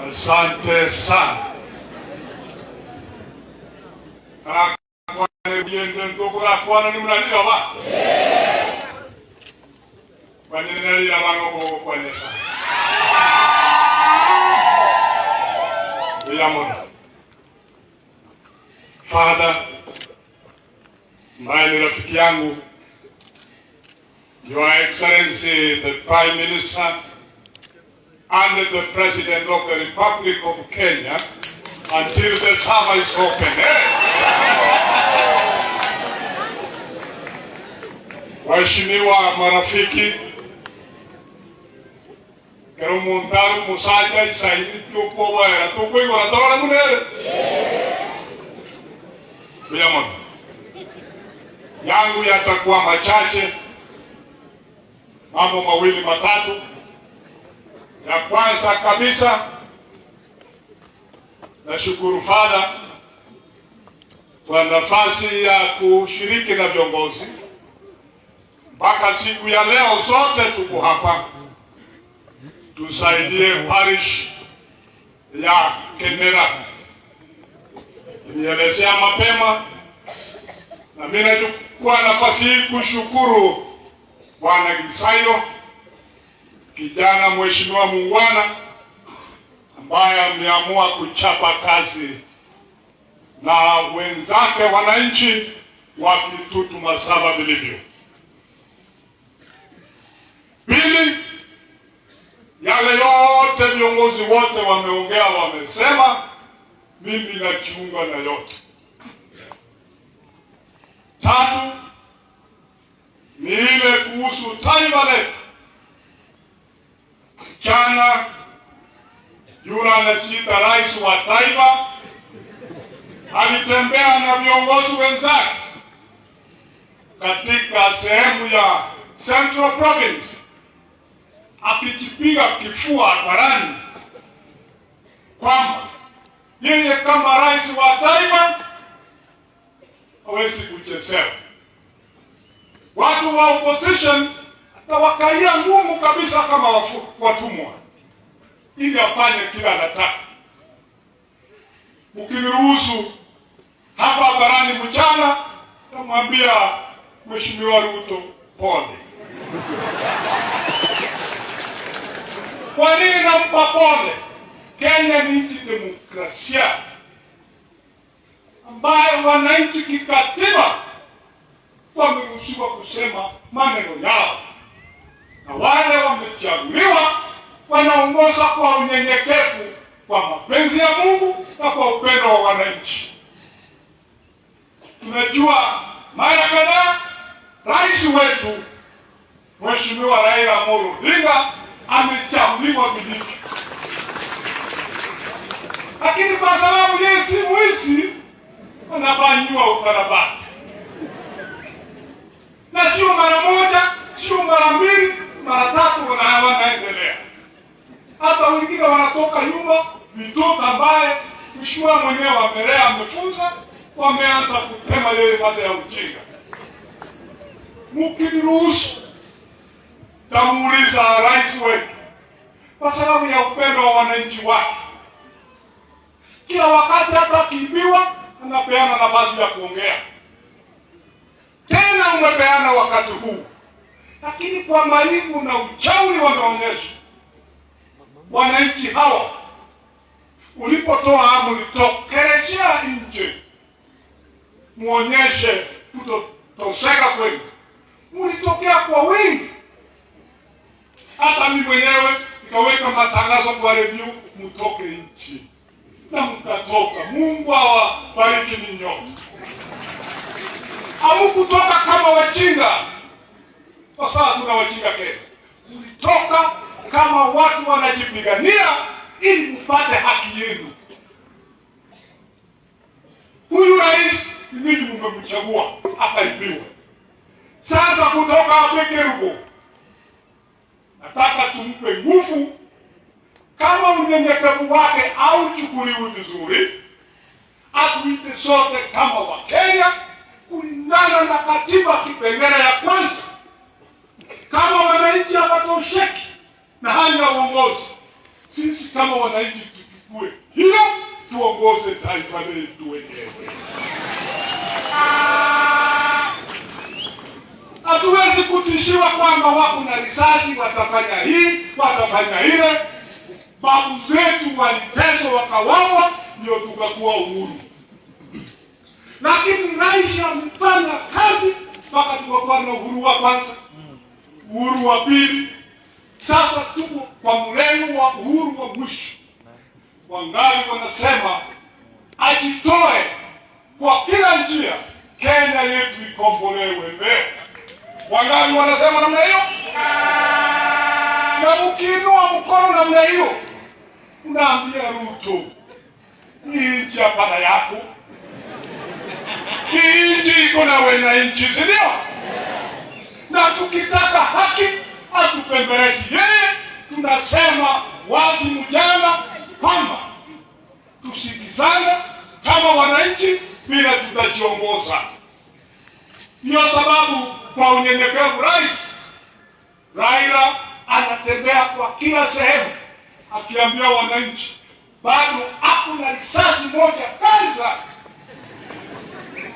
Asante sana. Kwana ni mnalio ba? Kwa nini nalila bango kwanesa? William Father ambaye ni rafiki yangu, Your Excellency the Prime Minister and the President of the Republic of Kenya until the server is open. Eh? Waheshimiwa marafiki, kero muntaru musacha isaini tukoboera tukoigora togora munere William, yangu yatakuwa machache, mambo mawili matatu. Ya kwanza kabisa, nashukuru Father kwa nafasi ya kushiriki na viongozi mpaka siku ya leo. Sote tuko hapa tusaidie parish ya Kemera. Nielezea mapema na mimi nachukua nafasi hii kushukuru Bwana Gisairo, kijana mheshimiwa muungwana ambaye ameamua kuchapa kazi na wenzake wananchi wa Kitutu Masaba vilivyo. Pili, yale yote viongozi wote wameongea, wamesema, mimi najiunga na yote. Tatu ni ile kuhusu taifa letu. Jana yule anajiita rais wa taifa alitembea na viongozi wenzake katika sehemu ya Central Province akijipiga kifua hadharani kwamba yeye kama rais wa taifa hawezi kuchezewa. Watu wa opposition atawakalia ngumu kabisa kama watumwa, ili afanye kila anataka. Mkiniruhusu hapa hadharani mchana, namwambia Mheshimiwa Ruto pole. Kwa nini nampa pole? Kenya ni nchi demokrasia ambayo wananchi kikatiba wameruhusiwa kusema maneno yao, na wale wamechaguliwa wanaongoza kwa unyenyekevu, kwa mapenzi ya Mungu na kwa upendo wa wananchi. Tunajua mara kadhaa rais wetu Mheshimiwa Raila Amolo Odinga amechaguliwa vilivyo, lakini kwa sababu yeye si mwizi, anafanyiwa ukarabati, na sio mara moja, sio mara mbili, mara tatu, wanaendelea. Hata wengine wanatoka nyuma, vitoto ambaye mheshimiwa mwenyewe amelea, amefunza, wameanza kutema yeye baada ya ujinga. Mkiniruhusu tamuuliza rais wetu, kwa sababu ya upendo wa wananchi wake, kila wakati hata akiibiwa anapeana nafasi ya kuongea. Tena umepeana wakati huu, lakini kwa maibu na uchawi wameonyesha wananchi hawa, ulipotoa amri tokelezea nje, muonyeshe kutotosheka kwenu. Mulitokea kwa wingi. Hata mimi mwenyewe nikaweka matangazo kwa redio, mtoke nchi, na mkatoka. Mungu awabariki ninyi nyote. Hamkutoka kama wajinga, kwa sababu tuna wajinga Kenya. Mlitoka kama watu wanajipigania ili mpate haki yenu. Huyu rais ninyi mmemchagua akaibiwa. Sasa kutoka Abekerubo nataka tumpe nguvu. Kama unyenyekevu wake auchukuliwi vizuri, atuite sote kama Wakenya kulingana na katiba kipengele ya kwanza. Kama wananchi hawatosheki na hali ya uongozi, sisi kama wananchi Tuchukue hiyo tuongoze taifa letu wenyewe. Hatuwezi kutishiwa kwamba wako na risasi, watafanya hii, watafanya ile. Babu zetu waliteswa wakawawa, ndio tukakuwa uhuru. Lakini rais amefanya kazi mpaka tukakuwa na uhuru wa kwanza, uhuru wa pili. Sasa tuko kwa mlengo wa uhuru wa mwisho. Wangali wanasema ajitoe kwa kila njia, Kenya yetu ikombolewe leo. Wangali wanasema namna hiyo, na mkiinua mkono namna hiyo, unaambia Ruto, hii nchi hapana yako, hii nchi iko na wananchi, si ndio? Na tukitaka haki hatupembelezi yeye, tunasema wazi mjana kwamba tusikizane kama wananchi bila tutajiongoza. Ndiyo sababu kwa unyenyekevu, Rais Raila anatembea kwa kila sehemu akiambia wananchi bado hakuna risasi moja kali sana,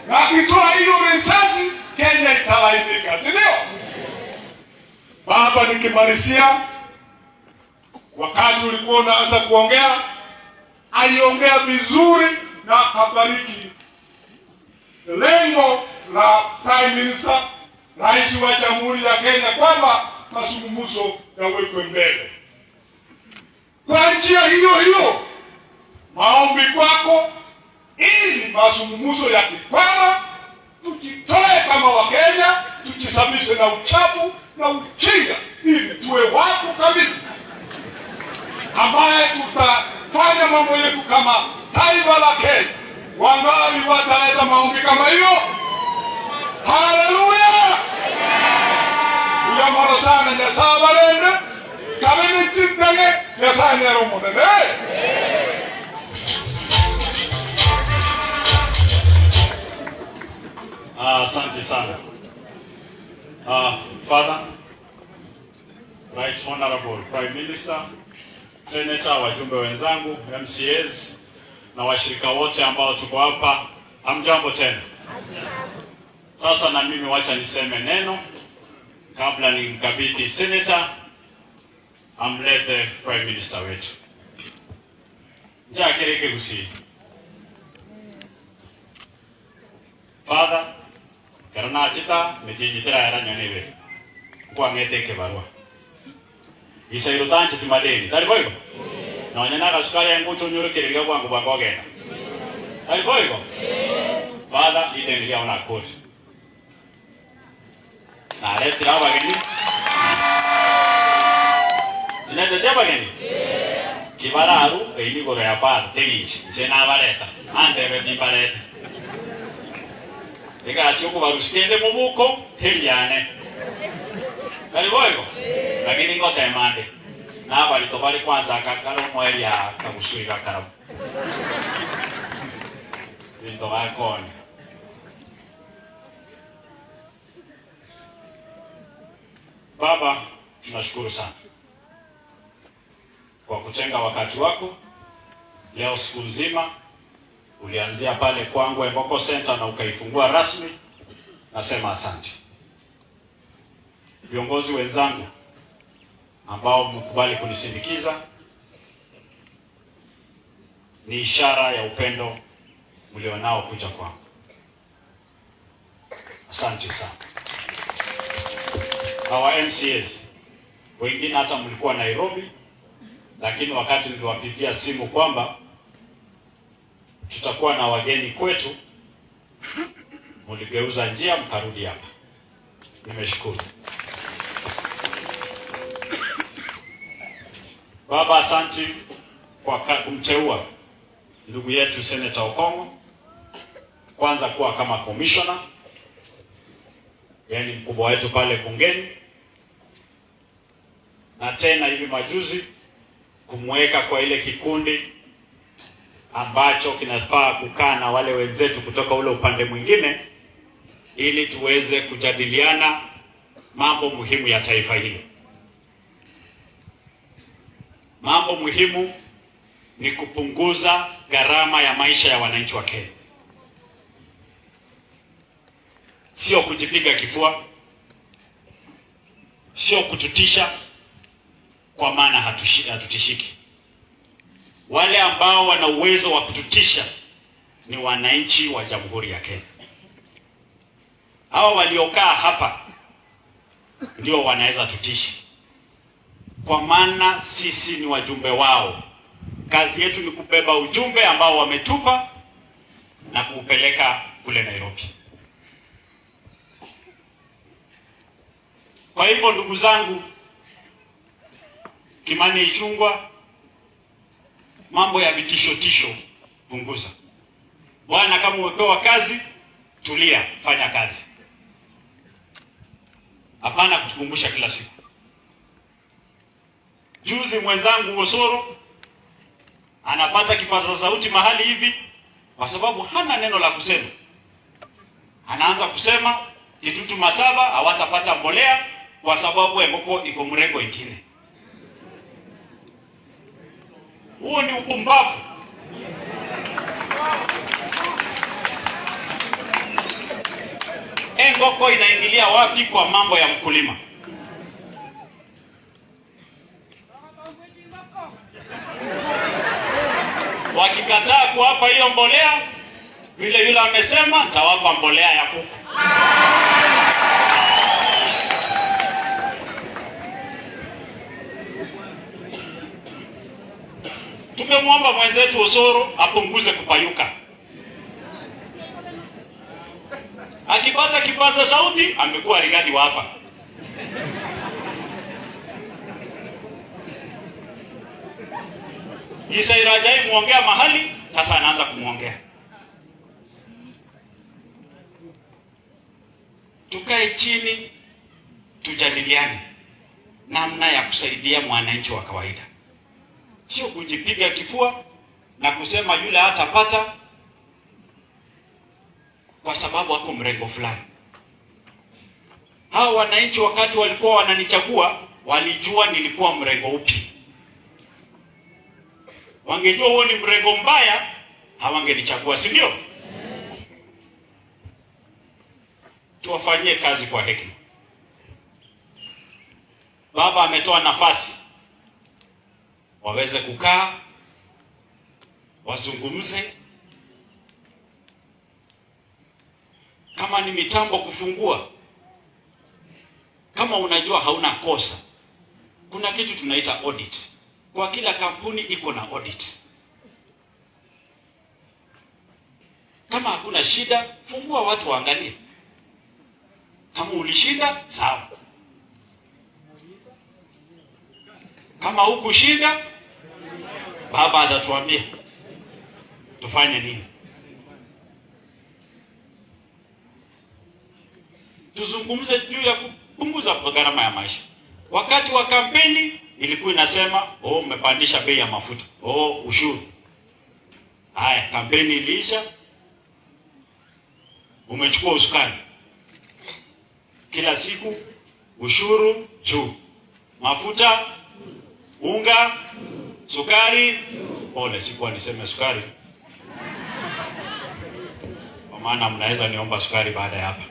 na akitoa hiyo risasi Kenya italainika, si ndio? Baba, nikimalizia, wakati ulikuwa unaanza kuongea, aliongea vizuri na akabariki lengo la Prime Minister, Rais wa Jamhuri ya Kenya, kwamba mazungumzo yawekwe mbele. Kwa njia hiyo hiyo, maombi kwako ili mazungumzo yakikwama, tujitoe kama Wakenya, tujisafishe na uchafu na ujinga, ili tuwe watu kamili ambaye tutafanya mambo yetu kama taifa la Kenya. Wangapi wataleta maombi kama hiyo? Haleluya! Uyamoro sana Nyasaye abalende kabene chintenge Nyasaye nero munene. Asante sana. Father, Right Honorable Prime Minister, Senator, wajumbe wenzangu, MCAs na washirika wote ambao tuko hapa, hamjambo tena. Sasa na mimi wacha niseme neno kabla nimkabidhi Senator amlete Prime Minister wetu. Njakireke gusi. Father, karana chita mechinjitira era nyonibe. Kwang'ete kibarua. Isairo tanche timadeni. Tari boigo? Nonya nagasukari engucho nyurukireria bwangu bwangogenda. Tari boigo? Father, itendia ona koti. Naretire abageni. Sinetete abageni? Kibararu eini igoro ya father terichi. Inche nabareta. Antebe timbarete. Egasi okubarusikende mubuko teriane. Tari boigo? Lakini ngotemande. Nabarito bari kwanza akakara omweria akagusui gakarabu. Binto gakonya. Baba, tunashukuru sana kwa kutenga wakati wako leo siku nzima. Ulianzia pale kwangu Emboko Center na ukaifungua rasmi. Nasema asante. Viongozi wenzangu ambao mkubali kunisindikiza, ni ishara ya upendo mlionao kuja kwangu. Asante sana. Hawa MCAs wengine hata mlikuwa Nairobi, lakini wakati niliwapigia simu kwamba tutakuwa na wageni kwetu, mligeuza njia mkarudi hapa. Nimeshukuru. Baba, asante kwa kumteua ndugu yetu Senator Okong'o kwanza kuwa kama commissioner, yaani mkubwa wetu pale bungeni, na tena hivi majuzi kumweka kwa ile kikundi ambacho kinafaa kukaa na wale wenzetu kutoka ule upande mwingine ili tuweze kujadiliana mambo muhimu ya taifa hili. Mambo muhimu ni kupunguza gharama ya maisha ya wananchi wa Kenya, sio kujipiga kifua, sio kututisha, kwa maana hatutishiki. Wale ambao wana uwezo wa kututisha ni wananchi wa Jamhuri ya Kenya. Hawa waliokaa hapa ndio wanaweza tutisha, kwa maana sisi ni wajumbe wao. Kazi yetu ni kubeba ujumbe ambao wametupa na kuupeleka kule Nairobi. Kwa hivyo ndugu zangu, Kimani Ichung'wah, mambo ya vitisho tisho punguza. Bwana, kama umepewa kazi, tulia, fanya kazi. Hapana kutukumbusha kila siku. Juzi mwenzangu Osoro anapata kipaza sauti mahali hivi, kwa sababu hana neno la kusema, anaanza kusema Kitutu Masaba hawatapata mbolea kwa sababu Engoko iko mrengo ingine. Huo ni upumbavu. Engoko inaingilia wapi kwa mambo ya mkulima? Wakikataa kuwapa hiyo mbolea, vile yule amesema, nitawapa mbolea ya kuku. Tumemwomba mwenzetu Osoro apunguze kupayuka. Akipata kipaza sauti amekuwa Rigathi wa hapa. Isaira hajai muongea mahali, sasa anaanza kumuongea. Tukae chini tujadiliane namna ya kusaidia mwananchi wa kawaida, sio kujipiga kifua na kusema yule hatapata kwa sababu ako mrengo fulani. Hawa wananchi wakati walikuwa wananichagua walijua nilikuwa mrengo upi. Wangejua huo ni mrengo mbaya, hawangenichagua, si ndio? Tuwafanyie kazi kwa hekima. Baba ametoa nafasi waweze kukaa wazungumze, kama ni mitambo kufungua, kama unajua hauna kosa, kuna kitu tunaita audit. Kwa kila kampuni iko na audit. Kama hakuna shida, fungua watu waangalie. Kama ulishinda sawa, kama hukushinda, baba atatuambia tufanye nini. Tuzungumze juu ya kupunguza gharama ya maisha. Wakati wa kampeni ilikuwa inasema oh, mmepandisha bei ya mafuta, oh, ushuru. Haya, kampeni iliisha, umechukua usukani, kila siku ushuru juu, mafuta, unga, sukari. Pole, sikuwa niseme sukari, kwa maana mnaweza niomba sukari baada ya hapa.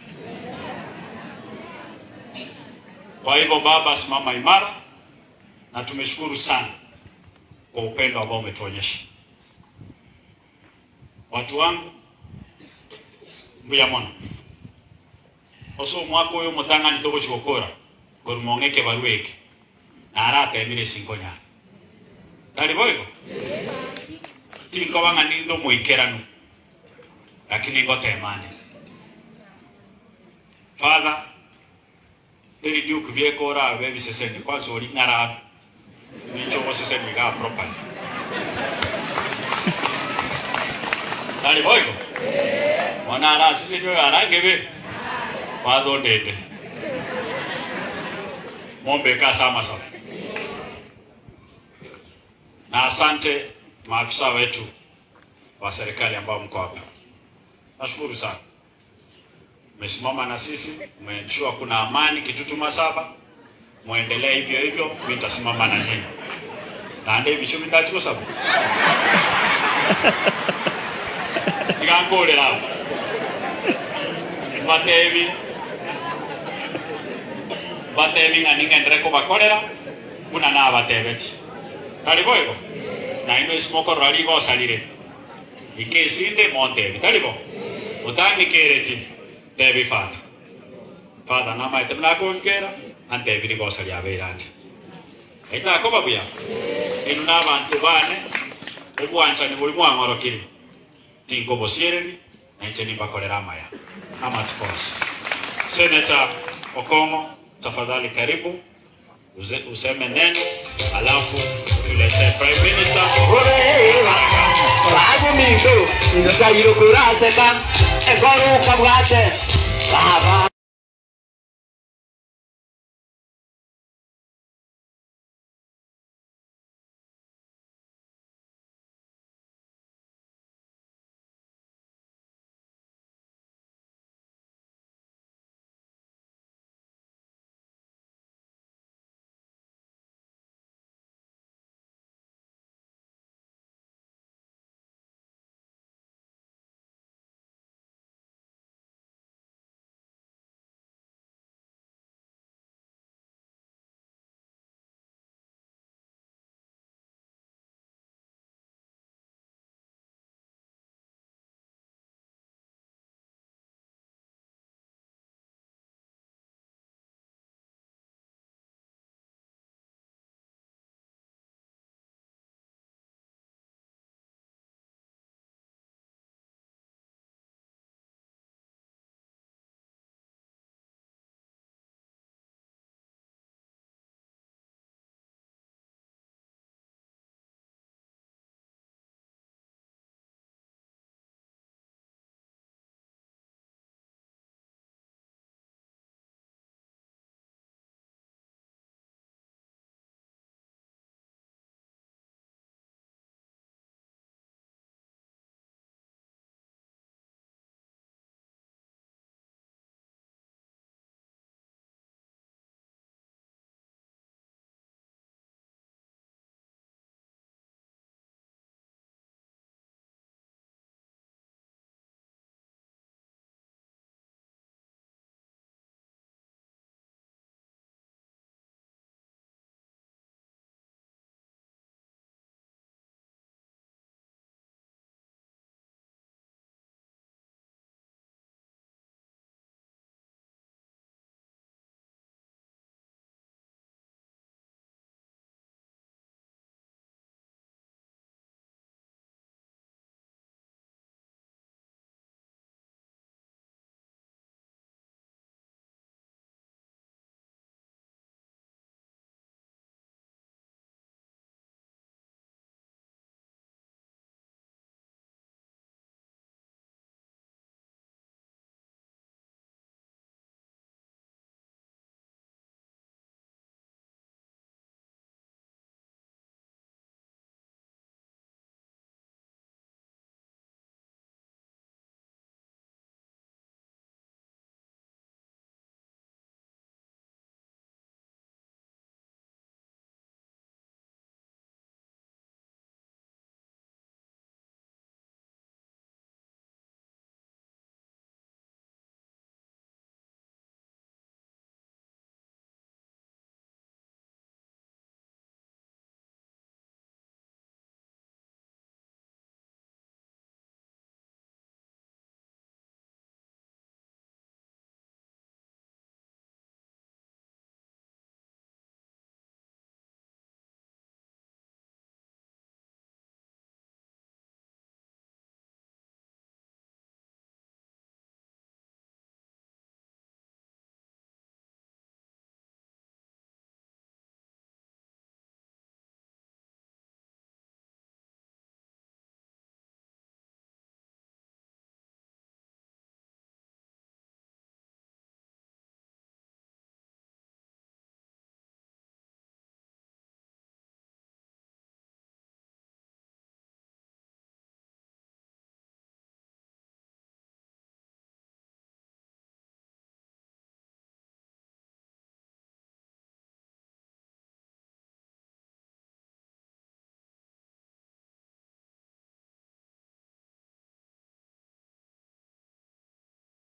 Kwa hivyo baba, simama imara, na tumeshukuru sana kwa upendo ambao umetuonyesha. Watu wangu mbuya mono oso omwaka oyo omotang'ani togochigokora korumong'eke barua eke naratemire sinkonyara tari boigo tinkoba ng'a ninde omoikeranu lakini ngotemane. Father, eri Duke biekora abe biseseni kwanza ori ng'ara nicho goseseni ga properly tari boigo mwana araseseni oyo arangebe wathondete mombe sama sana. Na asante maafisa wetu wa serikali ambao mko hapa, nashukuru sana, mmesimama na sisi, mmeensure kuna amani Kitutu Masaba. Muendelee hivyo hivyo, mimi nitasimama na nyinyi. Naende ebisio bitachi gosaba. Tiga nkorera abwo. Mbatebi, mbatebi ng'a ning'endere kobakorera, buna nabatebeti. Tari boigo? Nainwe ase mokorora rigosa rire. Ika esinde montebi, tari bo? Otang'ikereti, tebi Father. Father namaete buna akong'ikera, antebi rigosa riabeire ande. Etakoba buya, inwe nabanto bane, obwanchani boria mwang'orokirie, tinkobosiereria, na inche nimbakorere amaya amatuko onsi. Senator Okong'o, tafadhali karibu useme neno, alafu tuletee Prime Minister. Bagominto, nsairo kuraseka, ekoruka bwate, baba.